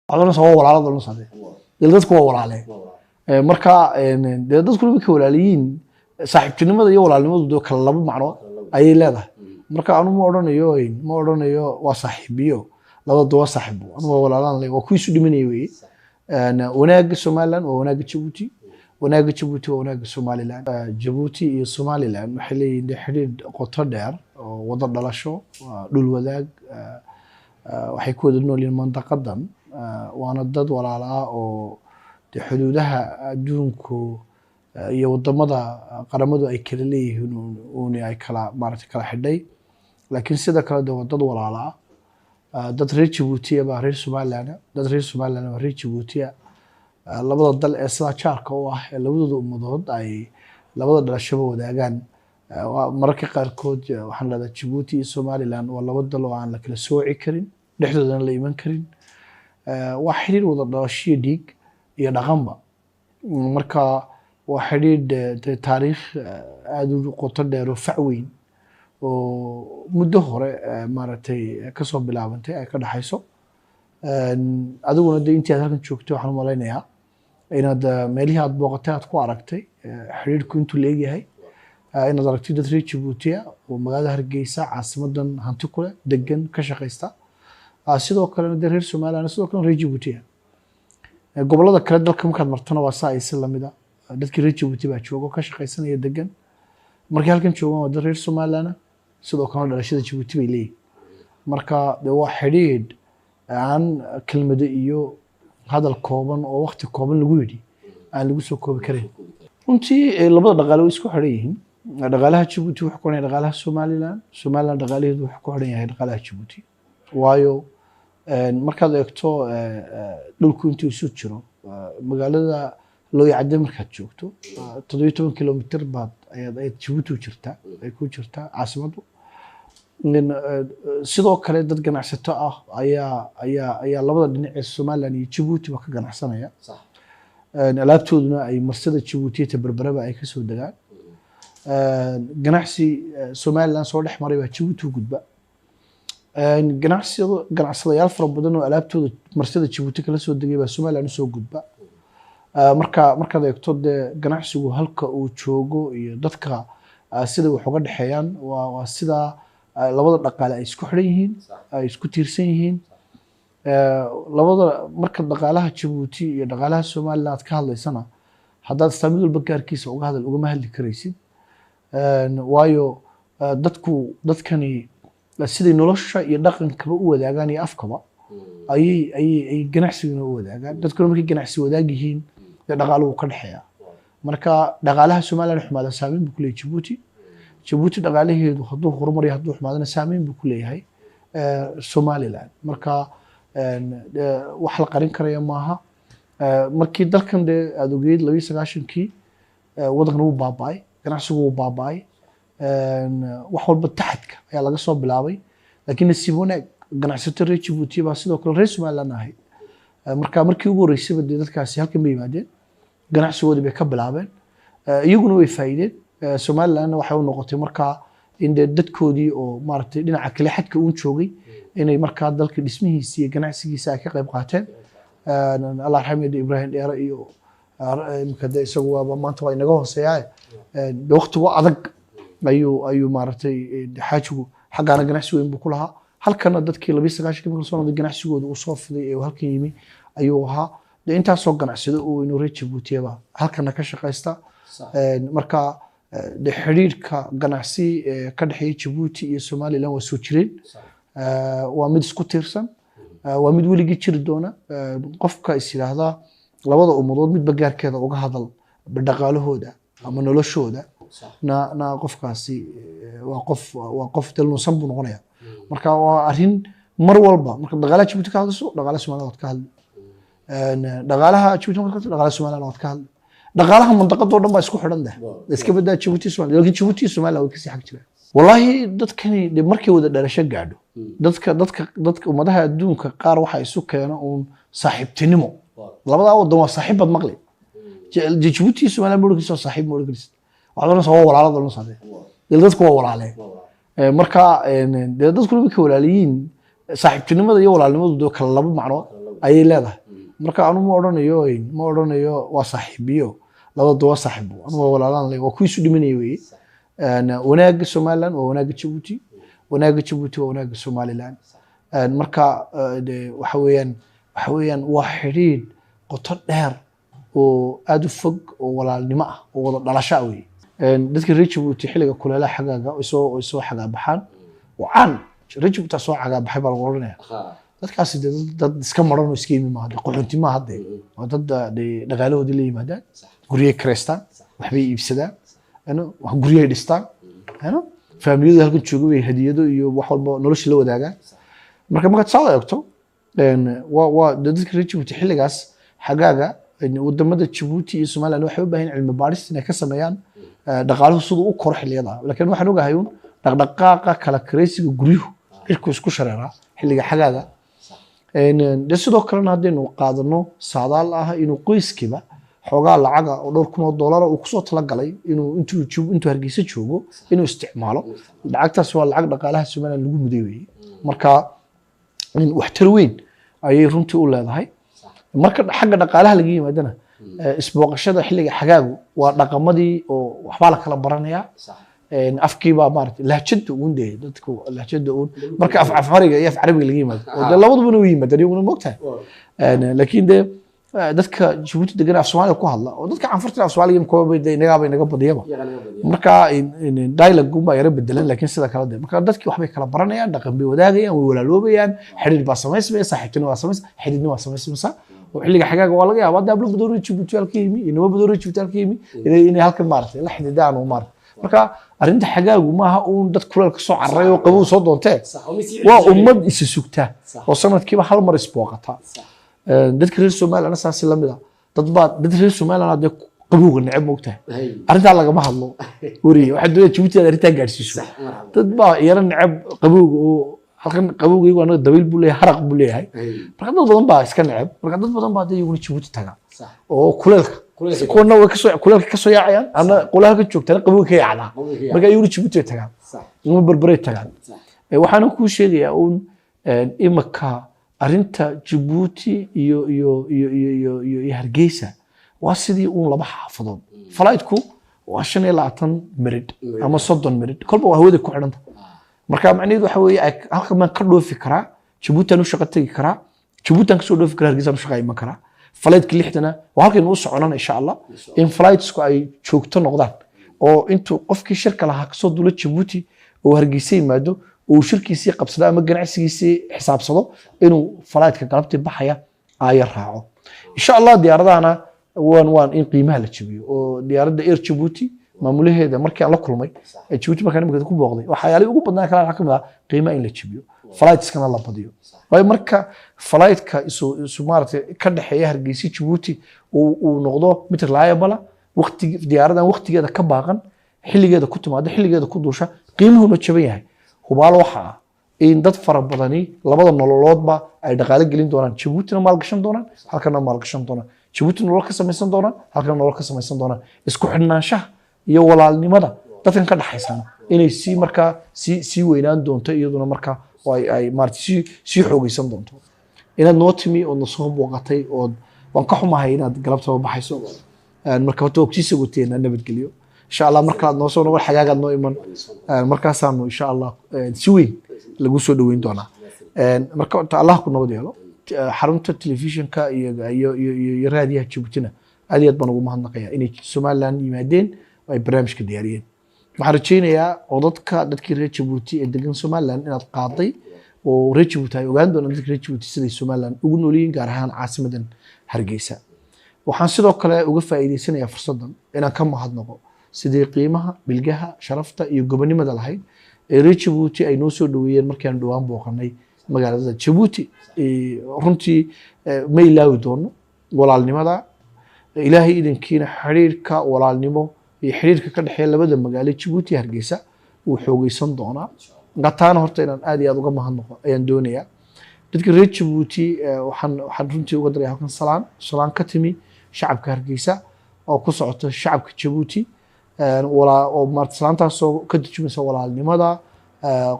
Waxaad oranaysaa waa walaalada oranaysaa dee dadku waa walaalee. Marka dee dadku markay walaaliyiin, saaxiibtinimada iyo walaalnimadu dee kala laba macno ayay leedahay. Marka anu ma odhanayo waa saaxiibiyo, labada waa saaxiibo, anu waa walaalaan le, waa kuwii isu dhimanaya weye. Wanaagga Somaliland waa wanaagga Jabuuti, wanaagga Jabuuti waa wanaagga Somaliland. Jabuuti iyo Somaliland waxay leeyihiin dee xidhiidh qoto dheer oo wada dhalasho, waa dhul wadaag, waxay ku wada nool yihiin mandaqadan, waana dad walaala ah oo dee xuduudaha adduunku iyo wadamada qaramadu ay kala leeyihiin uuni ay kala maaragtay kala xidhay, laakiin sida kale de waa dad walaala ah. Dad reer Jabuutiya baa reer Somaliland ah, dad reer Somaliland baa reer Jabuutiya. Labada dal ee sidaa jaarka u ah ee labadooda ummadood ay labada dhalashaba wadaagaan. Mararka qaarkood waxaan leedahay Jabuuti iyo Somaliland waa laba dal oo aan la kala sooci karin, dhexdoodana la iman karin. Waa xidhiir wada dhalashiyo dhiig iyo dhaqanba. Marka waa xidhiidh dee taariikh aada u qoto dheer oo fac weyn oo muddo hore maaragtay kasoo bilaabantay ay ka dhaxayso. Adiguna de intii aad halkan joogtay waxaan u malaynayaa inaad meelihii aad booqatay aad ku aragtay xidhiidhku intuu leegyahay, inaad aragtay dad reer Jabuutiya oo magaalada Hargeysa caasimadan hanti ku leh, degan, ka shaqaysta. Sidoo kalena dee reer Somaliland, sidoo kalena reer Jabuutiya. Gobollada kale dalka markaad martana waa saa ay si lamid a, dadkii reer Jabuuti baa jooga oo ka shaqaysanaya, degan. Markay halkan joogaan waa dad reer Somaliland ah, sidoo kalena dhalashada Jabuuti bay leeyihin. Marka de waa xidhiidh aan kelmado iyo hadal kooban oo waqti kooban lagu yidhi aan lagu soo koobi karin. Runtii labada dhaqaale way isku xidhan yihiin. Dhaqaalaha Jabuuti wuxuu ku xidhan yahay dhaqaalaha Somaliland, Somaliland dhaqaalaheedu wuxuu ku xidhan yahay dhaqaalaha Jabuuti, waayo markaad eegto dhulku intuu isu jiro, magaalada Looyacadde markaad joogto, 17 kilomitir baad ayaad Jabuuti u jirtaa, ay ku jirtaa caasimaddu. Sidoo kale dad ganacsato ah ayaa labada dhinac ee Somaliland iyo Jabuuti ba ka ganacsanaya. Alaabtooduna ay marsada Jabuuti iyo Berberaba ay kasoo degaan. Ganacsi Somaliland soo dhex maray baa Jabuuti u gudba. Ganacsadayaal fara badan oo alaabtooda marsada Jabuuti kala soo degay baa Somaliland usoo gudba. Marka markaad eegto dee ganacsigu halka uu joogo iyo dadka sida wax uga dhexeeyaan, waa sidaa labada dhaqaale ay isku xidhan yihiin, ay isku tiirsan yihiin. Labada marka dhaqaalaha Jabuuti iyo dhaqaalaha Somaliland aad ka hadlaysana, haddaad istaa mid walba gaarkiisa uga hadal, ugama hadli karaysid. Waayo dadkani siday nolosha iyo dhaqankaba u wadaagaan iyo afkaba ayay ganacsigana u wadaagaan. Dadkuna markay ganacsi wadaag yihiin dee dhaqaaluhu ka dhexeeya. Marka dhaqaalaha Somaliland xumaada saameyn buu ku leeyahay Jabuuti. Jabuuti dhaqaalaheedu hadduu horumariyo, hadduu xumaadana, saameyn buu ku leeyahay Somaliland. Marka wax la qarin karaya maaha. Markii dalkan dee aada ogeyd 92-kii, waddankan wuu baaba'ay, ganacsigu wuu baaba'ay, wax walba taxadka ayaa laga soo bilaabay, laakiin nasiib wanaag ganacsato reer Jabuuti baa sidoo kale reer Somaliland ahayd. Marka markii ugu horreysayba dee dadkaasi halkan bay yimaadeen, ganacsigoodii bay ka bilaabeen, iyaguna way faa'iideen. Somalilandna waxay u noqotay markaa in dee dadkoodii oo maaragtay dhinaca kale xadka uun joogay inay markaa dalka dhismihiisa iyo ganacsigiisa ay ka qayb qaateen. Allah raxmiyada Ibrahim Dheere iyo imika de isagu waaba maanta waa inaga hooseeyaa, de waqtigu adag ayuu maaragtay xaajigu xaggaana ganacsi weyn buu ku lahaa, halkana dadkii 92-kii marka soo noqday ganacsigooda uu soo fiday ee uu halkan yimi ayuu ahaa. De intaasoo ganacsado oo weyn oo reer Jabuutiyaba halkana ka shaqaysta. Marka de xidhiidhka ganacsi ee ka dhexeeya Jabuuti iyo Somaliland waa soo jireen. Waa mid isku tiirsan, waa mid weligii jiri doona. Qofka is yidhaahdaa labada ummadood midba gaarkeeda uga hadal dhaqaalahooda ama noloshooda na qofkaasi waa qof dalnuusan buu noqonaya. Marka waa arrin mar walba marka dhaqaalaha Jabuuti ka hadlayso, dhaqaalaha Somaliland waad ka hadli. Dhaqaalaha Jabuuti markaad ka hadlayso, dhaqaalaha Somaliland waad ka hadli. Dhaqaalaha mandaqadoo dhan baa isku xidhan deh, iska badaa Jabuuti, Somaliland, laakiin Jabuuti iyo Somaliland way kasii xag jiraan. Wallaahi dadkani de markay wada dhalasho gaadho, dadka ummadaha adduunka qaar waxaa isu keena uun saaxiibtinimo. Labadaa wadan waa saaxiib baad maqli. Jabuuti iyo Somaliland ma odhan kartid waa saaxiib, ma odhan kartid. Waxaad oranaysaa waa walaalada oranaysaa dee dadku waa walaalee. Marka dee dadku markay walaaliyiin, saaxiibtinimada iyo walaalnimadu dee kala laba macno. Ayay leedahay. Marka anu ma odhanayo waa saaxiibiyo, labada waa saaxiibo, anu waa walaalaan le, waa kuwii isu dhimanaya weeye. Wanaagga Somaliland waa wanaagga Jabuuti, wanaagga Jabuuti waa wanaagga Somaliland. Marka dee waxa weeyaan waa xidhiidh qoto dheer oo aada u fog oo walaalnimo ah oo wada dhalasho ah weeye. Dadka reer Jabuuti xilliga kuleelaha xagaaga way soo xagaabaxaan. Waa caan, reer Jabuuti soo xagaabaxay baa lagu odhanaya. Dadkaasi dee dad iska maran oo iska yimi maaha dee, qaxoonti maaha dee, waa dad dee dhaqaalahoodii la yimaadaan, guryay kireystaan, waxbay iibsadaan, wax guryay dhistaan, faamiliyadu halkan jooga bay hadiyado iyo wax walba nolosha la wadaagaan. Marka markaad saa u eegto, waa dee dadka reer Jabuuti xilligaas xagaaga, wadamada Jabuuti iyo Somaliland waxay u baahan yihiin cilmi baadhis inay ka sameeyaan dhaqaaluhu siduu u koro xilliyada. Laakiin waxaan ogahay un dhaqdhaqaaqa kala kiraysiga guryuhu cirku isku shareeraa xilliga xagaaga. De sidoo kalena haddaynu qaadano saadaal ah inuu qoyskiiba xoogaa lacaga oo dhowr kun oo dollara uu kusoo talagalay inuu intuu Hargeysa joogo inuu isticmaalo, lacagtaas waa lacag dhaqaalaha Somaliland lagu muday weeye. Marka in waxtar weyn ayay runtii u leedahay. Marka xagga dhaqaalaha laga yimaadana, isbooqashada xilliga xagaagu waa dhaqamadii oo waxbaa la kala baranayaa. Afkiibaa maaragtay, lahjada uun dee, dadku lahjada uun marka af Afariga iyo af Carabiga laga yimaado oo dee labadubana u yimaadaan iyaguna, moogtahay. Laakiin dee dadka Jabuuti degan af Soomaaliga ku hadla oo dadka Canfurta af Soomaaliga kuwa dee inagaaba inaga badiyaba. Marka dialogue baa yara bedelan, laakiin sida kale de marka dadkii waxbay kala baranayaan, dhaqan bay wadaagayaan, way walaaloobayaan, xidhiir baa samaysmaya, saaxiibtinimo waa samays, xidhiidnimo waa samaysmaysa. Oo xilliga xagaaga waa laga yaabaa hadda hablo badan oo Jabuuti halka yimi iyo nimo badan oo Jabuuti halka yimi inay halkan maaragtay la xidhiidhaan oo maaragtay. Marka arrinta xagaagu maaha uun dad kuleel ka soo cararay oo qabow soo doontee, waa ummad isa sugta oo sanadkiiba hal mar isbooqata. Dadka reer Somaliland saasi lamid ah, dad baa dad reer Somaliland dee qabowga neceb, moogtahay. Arrintaa lagama hadlo weriye, waxaa doonaya Jabuuti aad arrintaa gaadhsiiso. Dad baa yara neceb qabowga oo halkan qabowga iyagu anaga dabayl buu leeyahay, haraq buu leeyahay. Marka dad badan baa iska neceb. Marka dad badan baa dee iyaguna Jabuuti taga oo kuleelka, kuwana way kasoo kuleelka kasoo yaacayaan, ana qola halkan joogtana qabowga ka yaacdaa. Marka iyaguna Jabuuti bay tagaan ama Berberay tagaan. Waxaana kuu sheegayaa uun imaka arrinta Jabuuti iyo Hargeysa waa sidii uun laba xaafadood. Flightku waa 25 mirid ama 30 mirid, kolba waa hawada ku xidhanta. Marka macnaheedu waxa weeye halkan baan ka dhoofi karaa, Jabuuti aan u shaqo tegi karaa, Jabuuti aan kasoo dhoofi karaa, Hargeysa aan u shaqa iman karaa. Flightka 60-na waa halkaynu u soconana insha Allah, in flightsku ay joogto noqdaan oo intuu qofkii shirka lahaa kasoo duulo Jabuuti oo Hargeysa yimaado oo uu shirkiisii qabsado ama ganacsigiisii xisaabsado, inuu flightka galabtii baxaya aaya raaco insha Allah. Diyaaradahana waan in qiimaha la jabiyo oo diyaaradda Air Djibouti maamulaheeda markii aan la kulmay ee Djibouti, markaan imika ku booqday, waxyaalihii ugu badnaa kale waxaa ka mid ah qiimaha in la jabiyo, flightskana la badiyo. Waayo marka flightka isu maaragtay ka dhexeeya Hargeysa Djibouti uu noqdo mid reliable, waqti diyaaradan waqtigeeda ka baaqan, xilligeeda ku timaado, xilligeeda ku duusha, qiimuhuna jaban yahay, hubaal waxa ah in dad fara badani labada nololoodba ay dhaqaale gelin doonaan. Jabuutina maalgashan doonaan, halkana maalgashan doonaan, Jabuuti nolol ka samaysan doonaan, halkana nolol ka samaysan doonaan. Isku xidhnaanshaha iyo walaalnimada dadkan ka dhaxaysana inay sii markaa sii weynaan doonto iyaduna, markaa oo ay maarata sii xoogeysan doonto. Inaad noo timi ood nasoo booqatay ood waan ka xumahay inaad galabtaba baxayso. Marka horta waa kusii sagoteena nabadgelyo insha Allah. Mar kalaad noo soo noqon, xagaagaad noo iman. Markaasaanu insha Allah si weyn lagu soo dhaweyn doonaa. Marka horta Allah ku nabad yeelo. Xarunta telefishinka iyo raadiyaha Jabuutina aad iyo aad baan ugu mahadnaqaya inay Somaliland yimaadeen oo ay barnaamijka diyaariyeen. Waxaan rajaynayaa codadka dadkii reer Jabuuti ee degan Somaliland inaad qaaday oo reer Jabuuti ay ogaan doonaan dadka reer Jabuuti siday Somaliland ugu nool yihiin, gaar ahaan caasimadan Hargeysa. Waxaan sidoo kale uga faa'iideysanayaa fursaddan inaan ka mahadnaqo sidii qiimaha, bilgaha, sharafta iyo gobonimada lahayd ee reer Jabuuti ay noo soo dhaweeyeen markii aan dhowaan booqanay magaalada Jabuuti. Runtii ma ilaawi doono walaalnimada. Ilaahay idinkiina xiriirka walaalnimo iyo xiriirka ka dhexeeya labada magaalo Jabuuti iyo Hargeysa wuu xoogeysan doonaa. Taana horta inaan aad iyo aad uga mahadnaqo ayaan doonayaa dadka reer Jabuuti. Waxaan runtii uga daraya halkan salaan ka timi shacabka Hargeysa oo ku socota shacabka Jabuuti, oo maarata salaantaasoo ka turjumaysa walaalnimada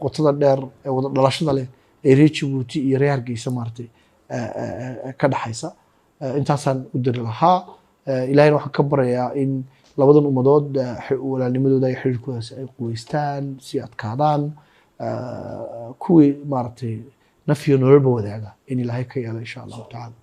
qotada dheer ee wada dhalashada leh ee reer Jabuuti iyo reer Hargeysa maaragtay. ka dhaxaysa. Intaasaan u diri lahaa. Ilaahayna waxaan ka baryayaa in labadan ummadood walaalnimadooda iyo xiriirkoodaasi ay quweystaan, sii adkaadaan, kuwii maaragtay naf iyo nololba wadaaga in Ilaahay ka yeelo, insha Allahu tacaala.